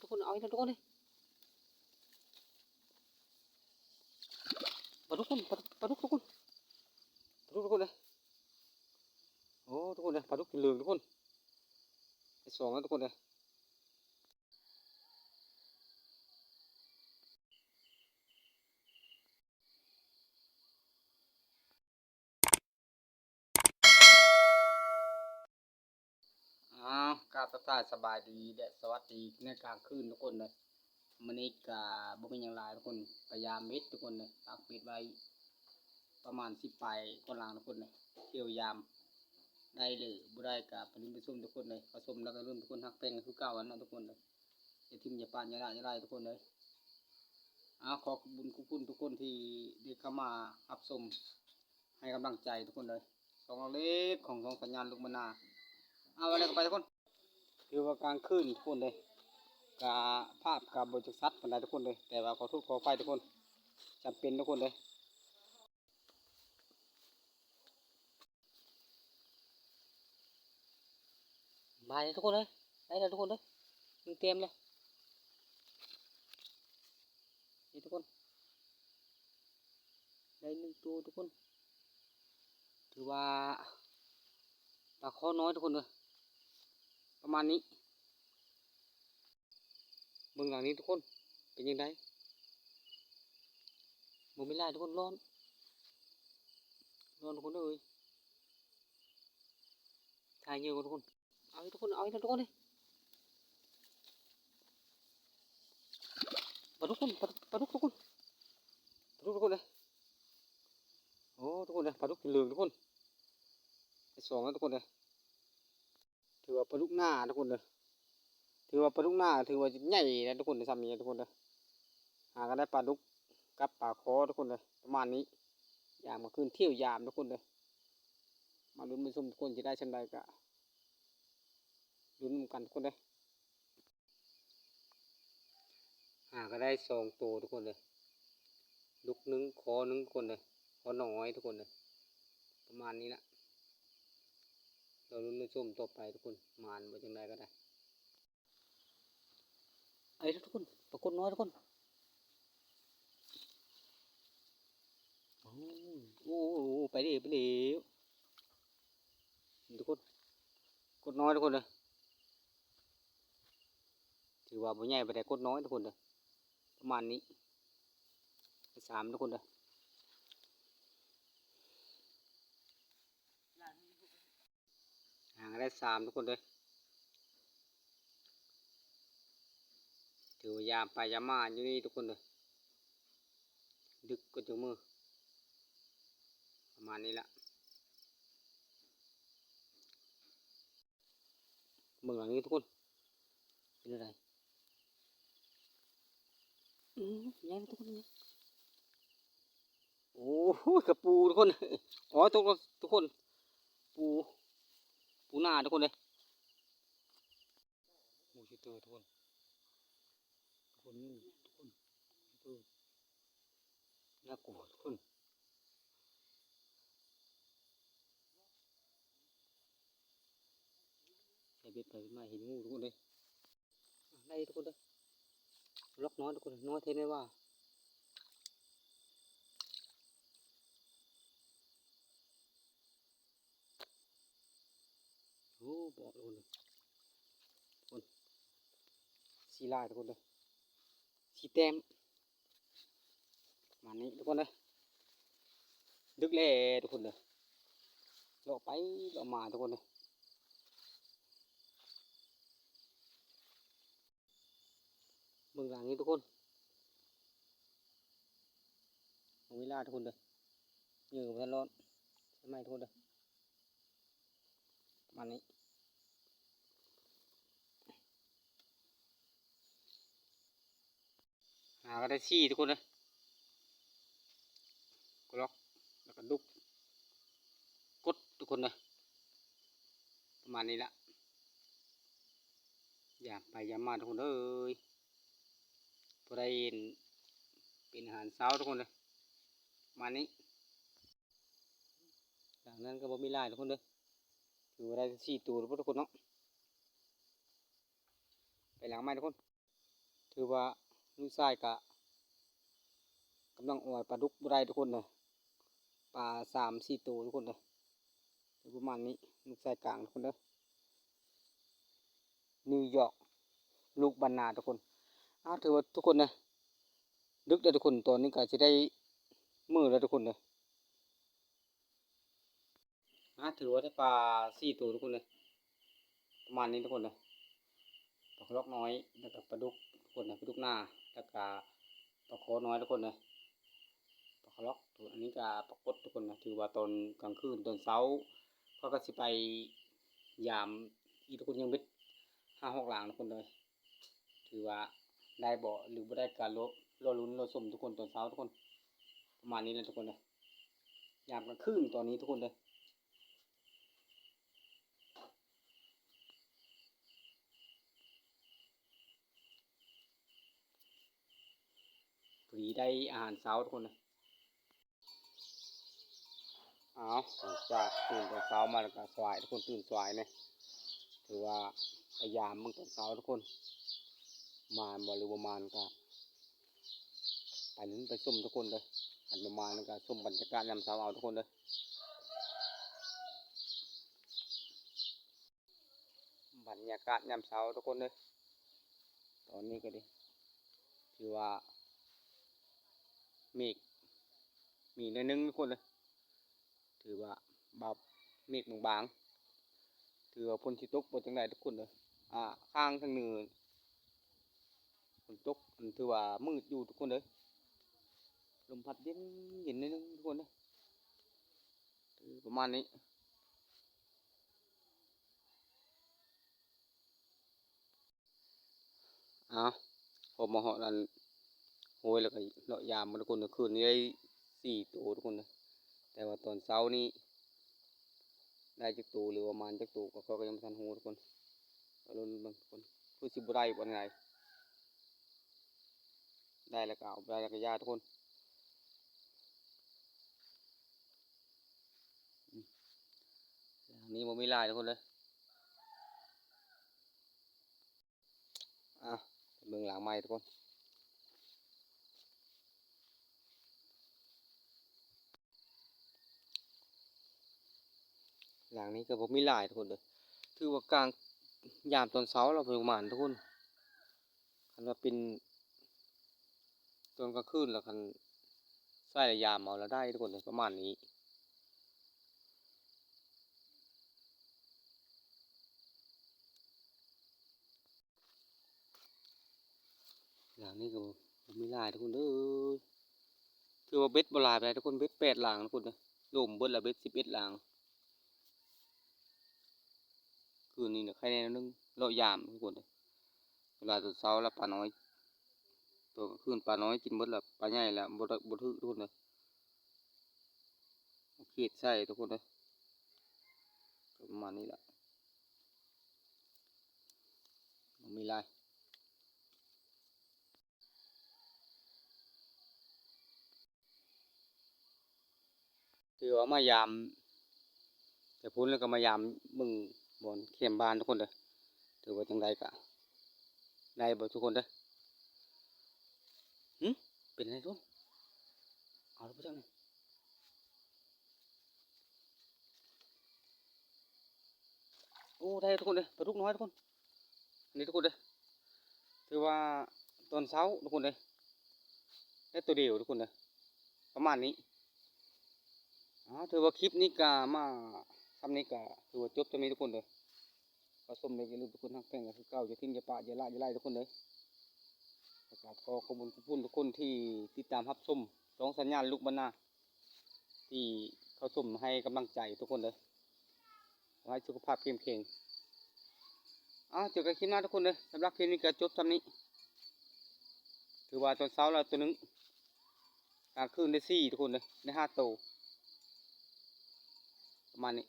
ທຸກຄົນ ເອົາອີກແລ້ວທຸກຄົນເອີຍ ປາດຸກທຸກຄົນ ປາ ປາດຸກທຸກຄົນ ປາດຸກທຸກຄົນເອີຍ ໂອ້ ທຸກຄົນເອີຍ ປາດຸກກິນເຫຼືອງທຸກຄົນ ໄດ້ສອງແລ້ວທຸກຄົນເອີຍ. ອ້າວ ກາບທັກທາຍສະບາຍດີ ແລະ ສະຫວັດດີໃນກາງຄືນທຸກຄົນເດີ. ມື້ນີ້ກະບໍ່ມີຫຍັງຫຼາຍທຸກຄົນ ໄປຢາມເບັດທຸກຄົນເດີ ປັກເບັດໄວ້ປະມານສິບປາຍກວ່າຫຼັງທຸກຄົນເດີ ທ່ຽວຢາມໄດ້ຫຼືບໍ່ໄດ້ກະໄປລຸ້ນໄປຊົມທຸກຄົນເດີ ເຂົ້າຊົມແລ້ວກະລຸ້ນທຸກຄົນ ຮັກແພງຄືເກົ່າຫັ້ນນະທຸກຄົນເດີ. ຢ່າຖິ້ມຢ່າປະ ຢ່າລະຢ່າໄຫຼທຸກຄົນເອີຍ. ອ້າວ ຂອບບຸນຂອບຄຸນທຸກຄົນທີ່ໄດ້ເຂົ້າມາຮັບຊົມ ໃຫ້ກຳລັງໃຈທຸກຄົນເອີຍ. ຊ່ອງເລັກໆຂອງ ຂອງສັນຍານລູກມານາ. ເອົາ ວ່າແລ້ວກໍໄປທຸກຄົນ. ຖືວ່າກາງຄືນທຸກຄົນເອີຍ ກະພາບກະບໍ່ຈັກຊັດປານໃດທຸກຄົນເອີຍ ແຕ່ວ່າຂໍໂທດຂໍອະໄພທຸກຄົນ ຈຳເປັນທຸກຄົນເອີຍ. ມາເລີຍທຸກຄົນເອີຍ ໄດ້ແລ້ວທຸກຄົນເອີຍ ຍິງເຕັມເລີຍ ນີ້ທຸກຄົນ ໄດ້ໜຶ່ງໂຕທຸກຄົນ ຖືວ່າປາຄໍນ້ອຍທຸກຄົນເອີຍ ປະມານນີ້. ເບິ່ງຫຼັງນີ້ທຸກຄົນ ເປັນຈັ່ງໃດ? ບໍ່ມີຫຼາຍທຸກຄົນ ຮ້ອນ ຮ້ອນທຸກຄົນເອີຍ. ຖ່າຍເຫຍື່ອກ່ອນທຸກຄົນ ເອົາທຸກຄົນ ເອົາທຸກຄົນເອີຍ ປາດຸກທຸກຄົນ ປາ ປາດຸກທຸກຄົນ ປາດຸກທຸກຄົນເອີຍ. ໂອ້ ທຸກຄົນເອີຍ ປາດຸກກິນເຫຼືອງທຸກຄົນ ໄດ້ສອງແລ້ວທຸກຄົນເອີຍ. ຖືວ່າປາດຸກໜ້າທຸກຄົນເດີ ຖືວ່າປາດຸກໜ້າ ຖືວ່າໃຫຍ່ນະທຸກຄົນເດີ ຊ່ຳນີ້ທຸກຄົນເດີ. ຫາກໍໄດ້ປາດຸກກັບປາຄໍທຸກຄົນເດີ ປະມານນີ້ ຍາມກາງຄືນ ທ່ຽວຢາມທຸກຄົນເດີ. ມາລຸ້ນມາຊົມທຸກຄົນ ຊິໄດ້ຊ່ຳໃດກໍລຸ້ນນຳກັນທຸກຄົນເດີ. ຫາກໍໄດ້ສອງໂຕທຸກຄົນເດີ ດຸກໜຶ່ງ ຄໍໜຶ່ງທຸກຄົນເດີ ຄໍນ້ອຍທຸກຄົນເດີ ປະມານນີ້ລະ. ລໍລຸ້ນມາຊົມຕໍ່ໄປທຸກຄົນ ໝານບໍ່ຈັ່ງໃດກໍໄດ້. ໄອ້ທຸກຄົນ ປາກົດນ້ອຍທຸກຄົນ ໂອ້ ໂອ້ ໂອ້ ໄປເດ້ ໄປເດ້ທຸກຄົນ ກົດນ້ອຍທຸກຄົນເດີ. ຖືວ່າບໍ່ໃຫຍ່ປານໃດ ກົດນ້ອຍທຸກຄົນເດີ ປະມານນີ້ ໄດ້ສາມທຸກຄົນເດີ. ຫາໄດ້ສາມທຸກຄົນເດີ ຖືວ່າຢາມໄປຢາມມາຢູ່ນີ້ທຸກຄົນເດີ ດຶກກໍຈະມື້ ປະມານນີ້ລະ. ເບິ່ງຫຼັງນີ້ທຸກຄົນ ເປັນຈັ່ງໃດ? ອືມ ໃຫຍ່ທຸກຄົນ ໂອ້ໂຫ ກະປູທຸກຄົນ ອໍ ທຸກຄົນ ປູ ປູນາທຸກຄົນເອີຍ. ໂອ້ ຊິໂຕທຸກຄົນ ທຸກຄົນ ນີ້ທຸກຄົນ ໂຕ ໜ້າກົວທຸກຄົນ. ໃສ່ເບັດໄປເບັດມາເຫັນງູທຸກຄົນເອີຍ. ໄດ້ທຸກຄົນເດີ ລັອກນ້ອຍທຸກຄົນ ນ້ອຍແທ້ແມ່ນວ່າ. ໂອ້ ບໍ່ທຸກຄົນເດີ ຄົນ ສີ່ລາຍທຸກຄົນເດີ ສີ່ແຕ້ມ. ປະມານນີ້ທຸກຄົນເດີ ດຶກແລ້ວທຸກຄົນເດີ ເລາະໄປເລາະມາທຸກຄົນເດີ. ເບິ່ງຫຼັງນີ້ທຸກຄົນ ເວລາທຸກຄົນເດີ ເຫຍື່ອບໍ່ທັນຮ້ອນ ໃສ່ໃໝ່ທຸກຄົນເດີ. ປະມານນີ້ ຫາກໍໄດ້ສີ່ທຸກຄົນເດີ ກະລັອກ ແລ້ວກໍດຸກ ກົດທຸກຄົນເດີ ປະມານນີ້ລະ ຢາມໄປຢາມມາທຸກຄົນເອີຍ ພໍໄດ້ເປັນອາຫານເຊົ້າທຸກຄົນເດີ ປະມານນີ້. ຫຼັງນັ້ນກໍບໍ່ມີຫຼາຍທຸກຄົນເດີ ຖືວ່າໄດ້ສີ່ໂຕທຸກຄົນເນາະ ໄປຫຼັງໃໝ່ທຸກຄົນ. ຖືວ່າລູກຊາຍກະກຳລັງອອຍປາດຸກບໍ່ໄດ້ທຸກຄົນເດີ ປາສາມສີ່ໂຕທຸກຄົນເດີ ຢູ່ປະມານນີ້ ລູກຊາຍກາງທຸກຄົນເດີ ນິວຢອກ ລູກບ້ານນາທຸກຄົນ. ອາ ຖືວ່າທຸກຄົນເດີ ດຶກແລ້ວທຸກຄົນ ຕອນນີ້ກະຊິໄດ້ມື້ແລ້ວທຸກຄົນເດີ. ອາ ຖືວ່າໄດ້ປາສີ່ໂຕທຸກຄົນເດີ ປະມານນີ້ທຸກຄົນເດີ ປາຄະລອກນ້ອຍ ແລ້ວກະປາດຸກທຸກຄົນເດີ ປາດຸກນາ ແລ້ວກະປາຄໍນ້ອຍທຸກຄົນເດີ ປາຄະລອກ ອັນນີ້ກະປາກົດທຸກຄົນເດີ. ຖືວ່າຕອນກາງຄືນຕອນເຊົ້າ ຂ້ອຍກະຊິໄປຢາມອີກທຸກຄົນ ຍັງເບັດຫ້າຫົກລາງທຸກຄົນເດີ. ຖືວ່າໄດ້ບໍ່ ຫຼືບໍ່ໄດ້ກະລໍ ລໍລຸ້ນລໍຊົມທຸກຄົນຕອນເຊົ້າທຸກຄົນ ປະມານນີ້ແຫຼະທຸກຄົນເດີ ຍາມກາງຄືນຕອນນີ້ທຸກຄົນເດີ ພໍດີໄດ້ອາຫານເຊົ້າທຸກຄົນເດີ. ເອົາ ຫຼັງຈາກຕື່ນຕອນເຊົ້າມາແລ້ວກະສວາຍທຸກຄົນ ຕື່ນສວາຍແນ່ ຖືວ່າໄປຢາມເບິ່ງຕອນເຊົ້າທຸກຄົນ ມານບໍ່ ຫຼືບໍ່ມານກະໄປລຸ້ນໄປຊົມທຸກຄົນເດີ ຄັນບໍ່ມານກະຊົມບັນຍາກາດຍາມເຊົ້າເອົາທຸກຄົນເດີ. ບັນຍາກາດຍາມເຊົ້າທຸກຄົນເດີ ຕອນນີ້ກະດີ ຖືວ່າເມກມີໜ້ອຍໜຶ່ງທຸກຄົນເດີ ຖືວ່າເບົາ ເມກບາງໆ ຖືວ່າຝົນຊິຕົກບໍ່ຈັ່ງໃດທຸກຄົນເດີ. ອາ ຂ້າງທາງເໜືອຝົນຕົກ ຖືວ່າມືດຢູ່ທຸກຄົນເດີ ລົມພັດເຢັນໆ ໜ້ອຍໜຶ່ງທຸກຄົນເດີ ປະມານນີ້. ເອົາ ພໍມາຮອດອັນຫ້ວຍແລ້ວກະເລາະຢາມເບິ່ງທຸກຄົນ ຄືນນີ້ໄດ້ສີ່ໂຕທຸກຄົນເດີ ແຕ່ວ່າຕອນເຊົ້ານີ້ໄດ້ຈັກໂຕ ຫຼືວ່າມານຈັກໂຕ ກະ ຂ້ອຍກະຍັງບໍ່ທັນຮູ້ທຸກຄົນ ກະລຸ້ນເບິ່ງທຸກຄົນ ຄືຊິບໍ່ໄດ້ບໍ່ໄດ້ ໄດ້ແລ້ວກະເອົາ ບໍ່ໄດ້ແລ້ວກະຢ່າທຸກຄົນ. ຫຼັງນີ້ບໍ່ມີຫຼາຍທຸກຄົນເດີ ອາ ໄປເບິ່ງຫຼັງໃໝ່ທຸກຄົນ ຫຼັງນີ້ກະບໍ່ມີຫຼາຍທຸກຄົນເດີ ຖືວ່າກາງ ຍາມຕອນເຊົ້າລະປະມານທຸກຄົນ ຄັນວ່າເປັນຕອນກາງຄືນລະ ຄັນໃຊ້ລະຍາມເອົາລະໄດ້ທຸກຄົນເດີ ປະມານນີ້. ຫຼັງນີ້ກະບໍ່ມີຫຼາຍທຸກຄົນເອີຍ ຖືວ່າເບັດບໍ່ຫຼາຍປານໃດທຸກຄົນ ເບັດແປດຫຼັງທຸກຄົນເດີ ລົມເບິດລະເບັດສິບເອັດຫຼັງ. ຄືນນີ້ນະໄຄແນ່ໜ້ອຍໜຶ່ງ ເລາະຢາມທຸກຄົນເດີ ເວລາຕອນເຊົ້າລະປານ້ອຍ ຕອນກາງຄືນປານ້ອຍກິນເບິດລະ ປາໃຫຍ່ລະບໍ່ໄດ້ ບໍ່ຖືກທຸກຄົນເດີ ເຂດໃສ່ທຸກຄົນເດີ ປະມານນີ້ລະ ບໍ່ມີຫຼາຍ. ຖືວ່າມາຢາມແຕ່ພຸ້ນ ແລ້ວກະມາຢາມເບິ່ງບ່ອນແຄມບ້ານທຸກຄົນເດີ ຖືວ່າຈັ່ງໃດກະໄດ້ບໍ່ທຸກຄົນເດີ. ຫຶ ເປັນຫຍັງທຸກຄົນ ເອົາແລ້ວບໍ່ຈັກນີ້. ໂອ້ ໄດ້ທຸກຄົນເດີ ປາດຸກນ້ອຍທຸກຄົນ ນີ້ທຸກຄົນເດີ ຖືວ່າຕອນເຊົ້າທຸກຄົນເດີ ໄດ້ໂຕດຽວທຸກຄົນເດີ ປະມານນີ້. ອາ ຖືວ່າຄລິບນີ້ກະມາຊ່ຳນີ້ກະຖືວ່າຈົບຊ່ຳນີ້ທຸກຄົນເດີ. ເຂົ້າຊົມແລ້ວຢ່າລືມທຸກຄົນຮັກແພງກັນຄືເກົ່າ ຢ່າຖິ້ມຢ່າປະ ຢ່າລະຢ່າໄລທຸກຄົນເດີ. ແລ້ວກະຂໍຂອບຄຸນຂອບຄຸນທຸກຄົນທີ່ຕິດຕາມຮັບຊົມຊ່ອງສັນຍານລູກບ້ານນາ ທີ່ເຂົ້າຊົມໃຫ້ກຳລັງໃຈທຸກຄົນເດີ. ຂໍໃຫ້ສຸຂະພາບເຂັ້ມແຂງ. ເອົາ ເຈີກັນຄລິບໜ້າທຸກຄົນເດີ. ສຳລັບຄລິບນີ້ກະຈົບຊ່ຳນີ້. ຖືວ່າຕອນເຊົ້າລະໂຕໜຶ່ງ ກາງຄືນໄດ້ສີ່ທຸກຄົນເດີ ໄດ້ຫ້າໂຕ ປະມານນີ້.